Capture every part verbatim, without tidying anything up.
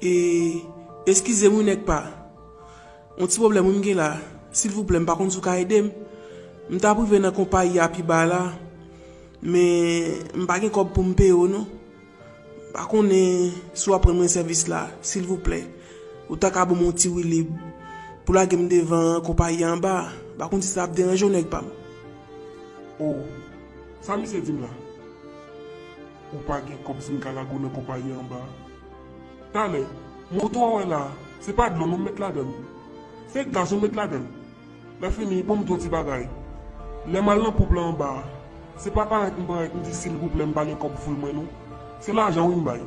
E, eskize m wi nèg pa. Yon ti pwoblèm wi m gen la. Silvouplè, m pa konn si w ka ede m. M t ap rive nan konpayi a pi ba la, men m pa gen kòb pou m peye w non. M pa konnen si w ap rann mwen sèvis la, silvouplè. Ou ta ka ban m yon ti woulib pou lage m devan konpayi a anba a. M pa konn si sa ap deranje w nèg pa m. O, sa misye di m la? Ou pa gen kòb si m ka lage w nan konpayi anba a? Talè, moto a w wè la a, se pa dlo non m met ladan l. Se gaz ou met ladan l. Lè fini, ban m di w yon ti bagay. Lè m al nan ponp lan anba a, se pa parèt m parèt m di silvouplè m pa gen kòb pou foul mwen non. Se lajan wi m bay.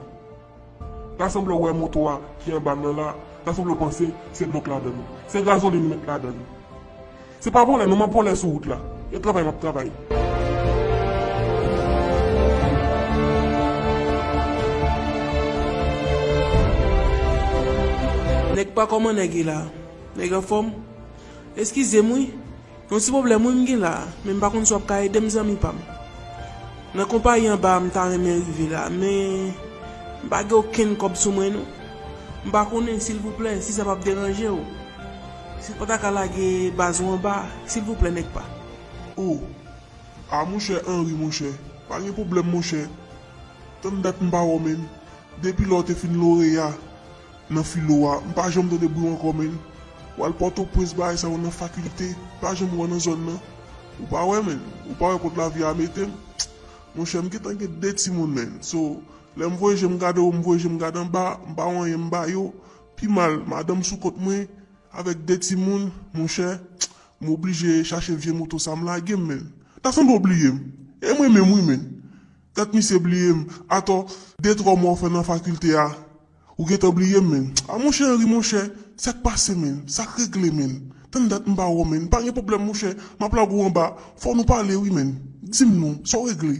Ta sanble w wè moto a ki anba m nan la, ta sanble w panse se dlo k ladan l. Se gazolin m met ladan l. Se pa vòlè non, m ap vòlè sou wout la. E travay m ap travay. Nèg pa, kòman nèg ye la? Nèg anfòm? Eskize m wi. Yon ti pwoblèm wi m gen la, men m pa konn si w ap ka ede m zanmi pa m. Nan konpayi anba a m ta renmen rive la, men m pa gen okenn kòb sou mwen non. M pa konnen, silvouplè, si sa p ap deranje w, si w pa ta ka lage baz ou anba, silvouplè, nèg pa. O, a monchè Henry, monchè, pa gen pwoblèm, monchè. Tann dat m pa wè w, menn. Depi lè w te fin loreya nan filo a, m pa janm tande bri w ankò, menn. W al Pòtoprens, bagay sa yo nan fakilte, m pa janm wè w nan zòn nan. Ou pa wè, menn. Ou pa wè kot lavi a mete m. Monchè, m gentan gen de timoun, menn. So, lè m voye je m gade w, m voye je m gade anba, m pa wè anyen m ba yo. Pi mal, madanm sou kont mwen, avèk de timoun, monchè, m oblije chache vye moto sa m lage m, menn. Ta sanble w bliye m. E mwen menm wi, menn. Gad misye bliye m. Atò, de twa mwa w fè nan fakilte a, ou gentan bliye m, menn. A monchè Henry, monchè, sa k pase, menn? Sa k regle, menn? Tann dat m pa wè w, menn. Pa gen pwoblèm, monchè. M ap lage w anba. Fò nou pale wi, menn. Di m non, sa w regle?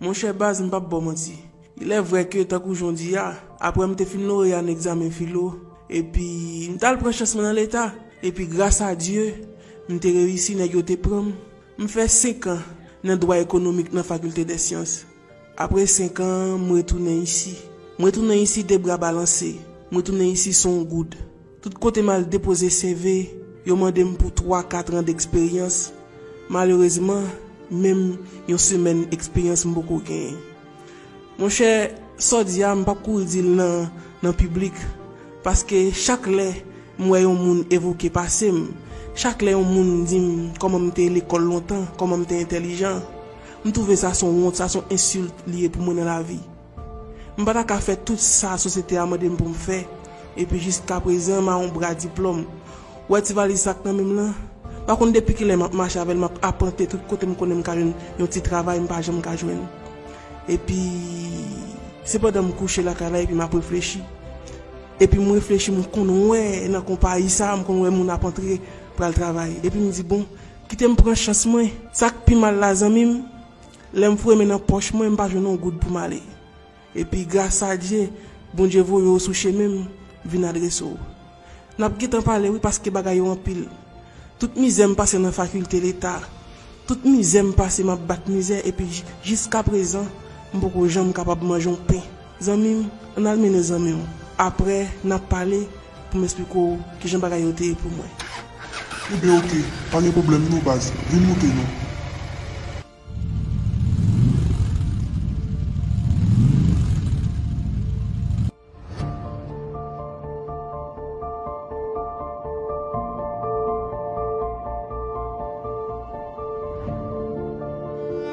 Monchè baz, m p ap ba w manti. Il est vrai que, tankou jan w di a, apre m te fin loreya nan egzamen filo, epi m t al pran chans mwen nan Leta, epi gras a Dye, m te reyisi, nèg yo te pran m. M fè senk an nan dwa ekonomik nan Faculté des Sciences. Apre senk an, m retounen isi. M retounen isi de bra balanse. M retounen isi san yon goud. Tout kote m al depoze C V, yo mande m pou twa, kat an deksperyans. Malerezman, menm yon semèn eksperyans m poko genyen. Monchè, sa w di a, m p ap kouri di l nan, nan piblik, paske chak lè m wè yon moun evoke pase m, chak lè yon moun di m kòman m te lekòl lontan, kòman m te entèlijan, m twouve sa se yon wont, sa se yon ensilt li ye pou mwen nan lavi. M pa ta ka fè tout sa sosyete a mande m pou m fè, epi jiskaprezan m a yon bra diplòm. Ou wè ti valiz sa k nan men m lan? M pa konn depi kilè m ap mache avè l, m ap apante tout kote m konnen m ka jwenn yon ti travay, m pa janm ka jwenn. Epi, se pandan m kouche lakay la, epi m ap reflechi. Epi m reflechi, m konn wè nan konpayi sa, m konn wè moun ap antre, pral travay. Epi m di, bon, kite m pran chans mwen. Sa k pi mal la, zanmi m, lè m foure men nan pòch mwen, m pa jwenn yon goud pou m ale. Epi gras a Dye, Bondye voye w sou chemen m, vin adrese w. N ap gentan pale wi, paske bagay yo anpil. Tout mizè m pase nan fakilte Leta. Tout mizè m pase, m ap bat mizè, epi j-, jiskaprezan, m poko janm kapab manje yon pen. Zanmi m, ann al mennen zanmi w. Apre, n ap pale pou m esplike w kijan bagay yo te ye pou mwen. Ebyen, oke, pa gen pwoblèm non, baz. Vin moute non.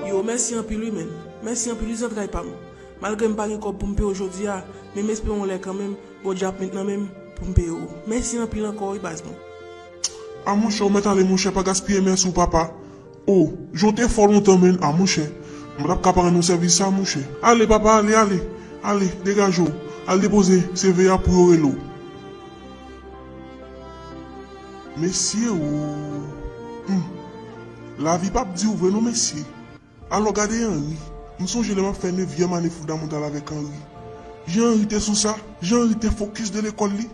Yo, mèsi anpil wi, menn. Mèsi anpil wi, zantray pa m. Malgre m pa gen kòb pou m peye w jodi a, men m espere yon lè kanmenm, Bondye ap met nan men m pou m peye w. Mèsi anpil ankò wi, baz mwen. A monchè, ou mèt ale, monchè, pa gaspiye mèsi w, papa. O, jan w te fò lontan, menn, a monchè. M pa t ap ka pa rann ou sèvis sa, monchè. Ale, papa, ale, ale. Ale, degaje w. Al depoze C V a pou yo rele w. Mesye o. Hmm. Lavi p ap di w vre non, mesye. Alò, gade Henry. M sonje lè m ap fè nevyèm ane fondamantal avèk Henry. Jan Henry te sou sa, jan Henry te fokis de lekòl li.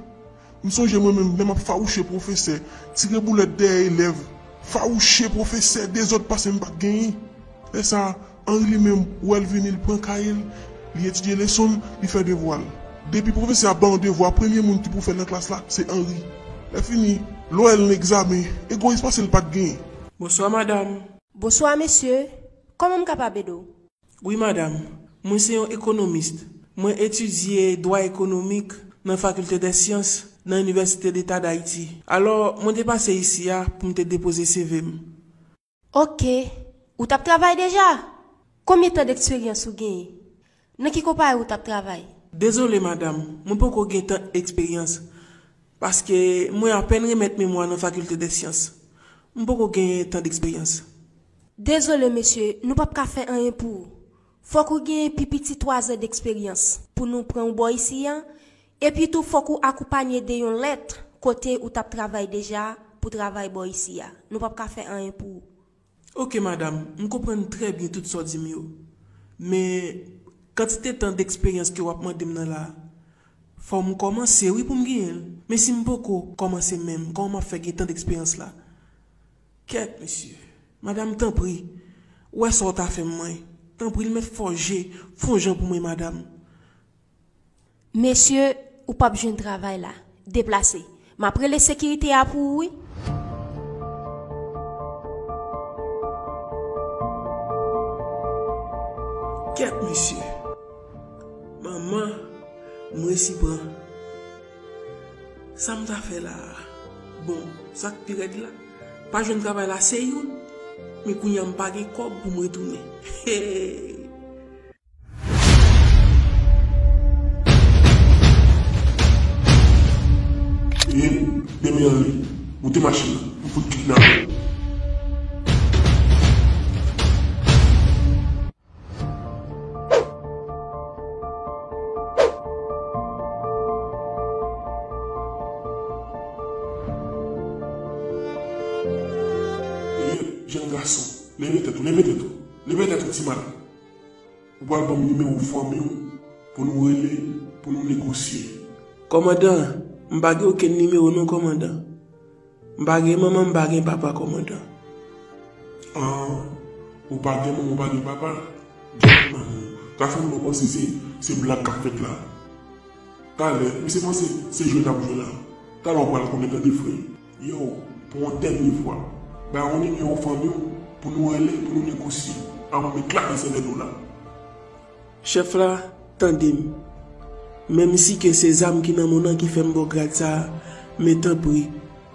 M sonje mwen menm lè m ap fawouche pwofesè, tire boulèt dèyè elèv, fawouche pwofesè, dezòd pase m pa t genyen. Lè sa a, Henry li menm, ou wè l vini, l pran kaye l, li etidye leson l, li fè devwa l. Depi pwofesè a ba yon devwa, premye moun ki pou fè l nan klas la, se Henri. Lè fini, lè w wè l nan egzamen, egoyis pase l pa t genyen. Bonswa, madanm. Bonswa, mesye. Kòman m kapab ede w? Wi, madanm. Mwen se yon ekonomis. Mwen etidye dwa ekonomik nan Fakilte dè Syans nan Inivèsite Deta d Ayiti. Alò, mwen te pase isi a pou m te depoze C V m. Oke. Ou t ap travay deja? Konbyen tan deksperyans ou genyen? Nan ki konpayi ou t ap travay? Dezole, madanm, mwen poko gen tan eksperyans, paske mwen apèn remèt memwa nan Fakilte dè Syans. M poko gen tan deksperyans. Dezole, mesye, nou p ap ka fè anyen pou ou. Fòk ou genyen pi piti twazan deksperyans pou nou pran ou bò isi a, epi tou fòk ou akonpaye de yon lèt kote ou t ap travay deja pou travay bò isi a. Nou p ap ka fè anyen pou ou. Oke, madanm, m konprann trè byen tout sa w di m yo. Men, kantite tan deksperyans ke w ap mande m nan la, fò m kòmanse, wi, pou m genyen l. Men si m poko kòmanse menm, kòman m ap fè gen tan deksperyans la? Kèt, mesye. Madanm, tanpri, wè sa w ta fè m mwen. Tanpri, l mèt fòje, fè yon jan pou mwen, madanm. Mesye, ou p ap jwenn travay la. Deplase. M ap rele sekirite a pou ou, wi. Kèt, mesye. Manman, m resi pran. Sa m ta fè la a? Bon, sa k pi rèd la, pa jwenn travay la se youn, men kounye a m pa gen kòb pou m retounen. Hey! E, demen ann li, moute machin nan, m fout kidnape w. Jèn gason, leve tèt ou, leve tèt ou, leve tèt ou, ti mal. Ou pral ban m nimewo fanmi w pou nou rele, pou nou negosye. Kòmandan, m pa gen okenn nimewo non, kòmandan. M pa gen manman, m pa gen papa, kòmandan. Ah, ou pa gen manman, ou pa gen papa? Gad manman w. Sa fè m panse se, se blag k ap fèt la. Talè, misye panse se jwe n ap jwe la. Talè w pral konnen, tande frè. Yo, pou yon dènye fwa, bay yon nimewo fanmi w pou nou rele, pou nou negosye, avan m eklate sèvèl ou la. Chèf la, tande m. Menm si ke se zam ki nan men w nan ki fè m ba w grad sa a, men tanpri,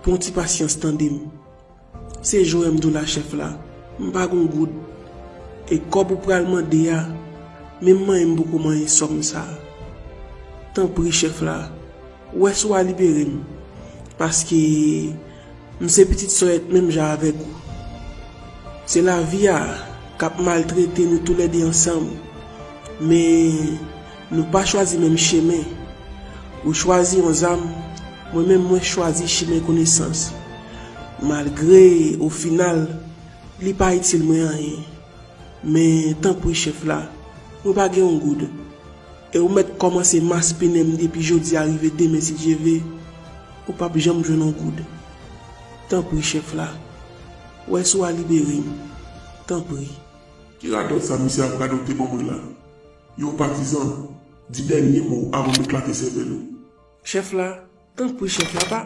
pran yon ti pasyans, tande m. Se jwè m di w la, chèf la, m pa gen yon goud. E kòb ou pral mande a, menm manyen m poko manyen sòm sa a. Tanpri, chèf la, wè si w a libere m, paske m se pitit sòyèt menm jan avèk ou. Se lavi a k ap maltrete nou toulède ansanm, men nou pa chwazi menm chemen. Ou chwazi yon zam, mwen menm mwen chwazi chemen konesans. Malgre, o final, li pa itil mwen anyen. Men tanpri, chèf la, mwen pa gen yon goud. E ou mèt kòmanse maspinen m depi jodi a rive demen, si Dye ve, ou p ap janm jwenn yon goud. Tanpri, chèf la, wè si w a libere m. Tanpri. Ki radòt sa misye ap radote ban mwen la? Yo, patizan, di dènye mo avan m eklate sèvèl ou. Chèf la, tanpri, chèf la, pa.